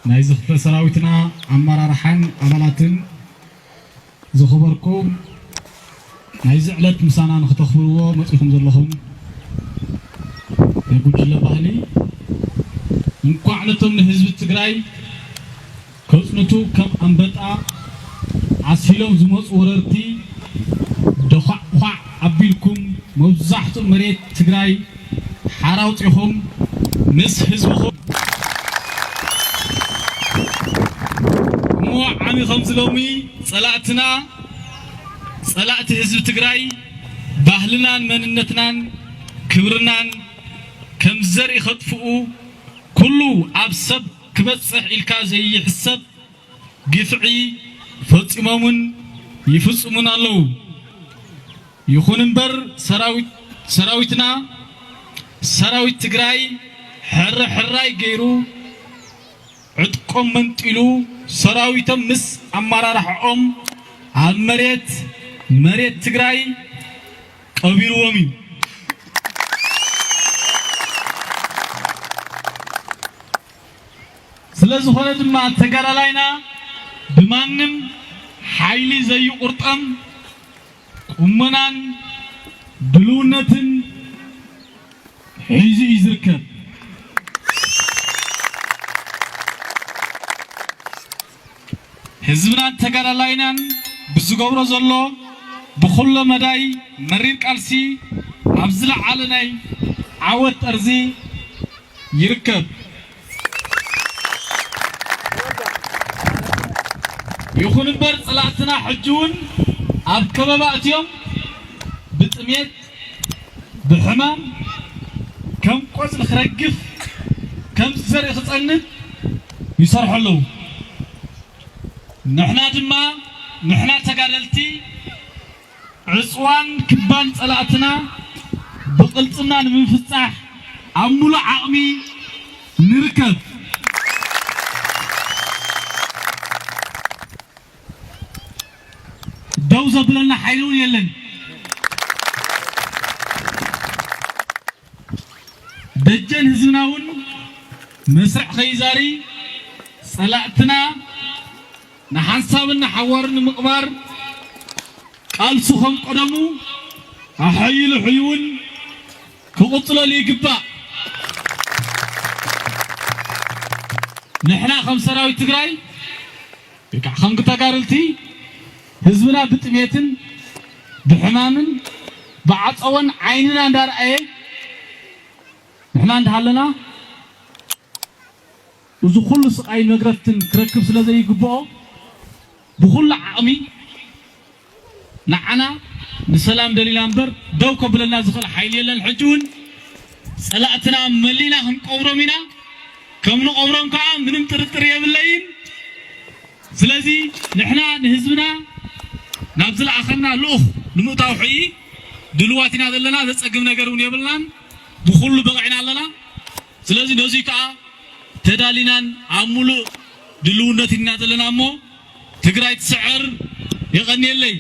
ናይዚ ክፍለ ሰራዊትና ኣመራርሓን ኣባላትን፣ ዝኸበርኩም ናይዚ ዕለት ምሳና ንክተኽብርዎ መጺኹም ዘለኹም ናይ ጉጅለ ባህሊ፣ እንኳዕ ነቶም ንህዝቢ ትግራይ ከጽንቱ ከም ኣንበጣ ዓሲሎም ዝመጹ ወረርቲ ደዃዕዃዕ ኣቢልኩም መብዛሕትኡ መሬት ትግራይ ሓራ ኣውጺኹም ምስ ህዝብኹም እሞ ዓሚ ከምዚ ሎሚ ጸላእትና፣ ጸላእቲ ህዝቢ ትግራይ ባህልናን መንነትናን ክብርናን ከም ዘርኢ ከጥፍኡ ኩሉ ኣብ ሰብ ክበጽሕ ኢልካ ዘይሕሰብ ግፍዒ ፈጺሞምን ይፍጽሙን ኣለዉ። ይኹን እምበር ሰራዊት፣ ሰራዊትና፣ ሰራዊት ትግራይ ሕርሕራይ ገይሩ ዕጥቆም መንጢሉ ሰራዊቶም ምስ ኣመራርሓኦም ኣብ መሬት፣ መሬት ትግራይ ቀቢርዎም እዩ። ስለ ዝኾነ ድማ ተጋዳላይና ብማንም ሓይሊ ዘይቁርጠም ቁመናን ድልውነትን ሒዙ እዩ ዝርከብ። ህዝብናን ተጋዳላይናን ብዝገብሮ ዘሎ ብኹሎ መዳይ መሪር ቃልሲ ኣብ ዝለዓለ ናይ ዓወት ጠርዚ ይርከብ። ይኹን እምበር ጸላእትና ሕጂ እውን ኣብ ከበባ ኣትዮም ብጥሜት፣ ብሕማም፣ ከም ቆጽሊ ክረግፍ፣ ከም ዘርኢ ክጸንት ይሰርሑ ኣለዉ። ንሕና ድማ፣ ንሕና ተጋደልቲ ዕጽዋን ክባን ጸላእትና ብቕልጽምና ንምፍጻሕ ኣብ ሙሉእ ዓቕሚ ንርከብ። ደው ዘብለና ሓይሊ እውን የለን። ደጀን ህዝብና እውን መስርዕ ከይዛሪ ጸላእትና ንሓንሳብን ንሓዋሩን ንምቕባር ቃልሱ ከም ቀደሙ ኣሐይሉ ሕዩውን ክቕጽለሉ ይግባእ። ንሕና ከም ሰራዊት ትግራይ ወይ ከዓ ከም ተጋደልቲ ህዝብና ብጥሜትን ብሕማምን ብዓጸቦን ዓይንና እንዳረኣየ ንሕና እንዳሃለና እዚ ኩሉ ስቓይ መግረፍትን ክረክብ ስለ ዘይግብኦ ብኹሉ ዓቕሚ ንዓና ንሰላም ደሊና እምበር ደው ከብለና ዝኽእል ሓይሊ የለን። ሕጂ እውን ጸላእትና መሊና ክንቀብሮም ኢና። ከም ንቐብሮም ከዓ ምንም ጥርጥር የብለይን። ስለዚ ንሕና ንህዝብና ናብ ዝለኣኸና ልኡኽ ንምእታው ሕጂ ድልዋት ኢና ዘለና። ዘጸግም ነገር እውን የብልናን። ብኹሉ በቒዕና ኣለና። ስለዚ ነዙይ ከዓ ተዳሊናን ኣብ ሙሉእ ድልውነት ኢና ዘለና እሞ ትግራይ ትስዕር። የቐንየለይ።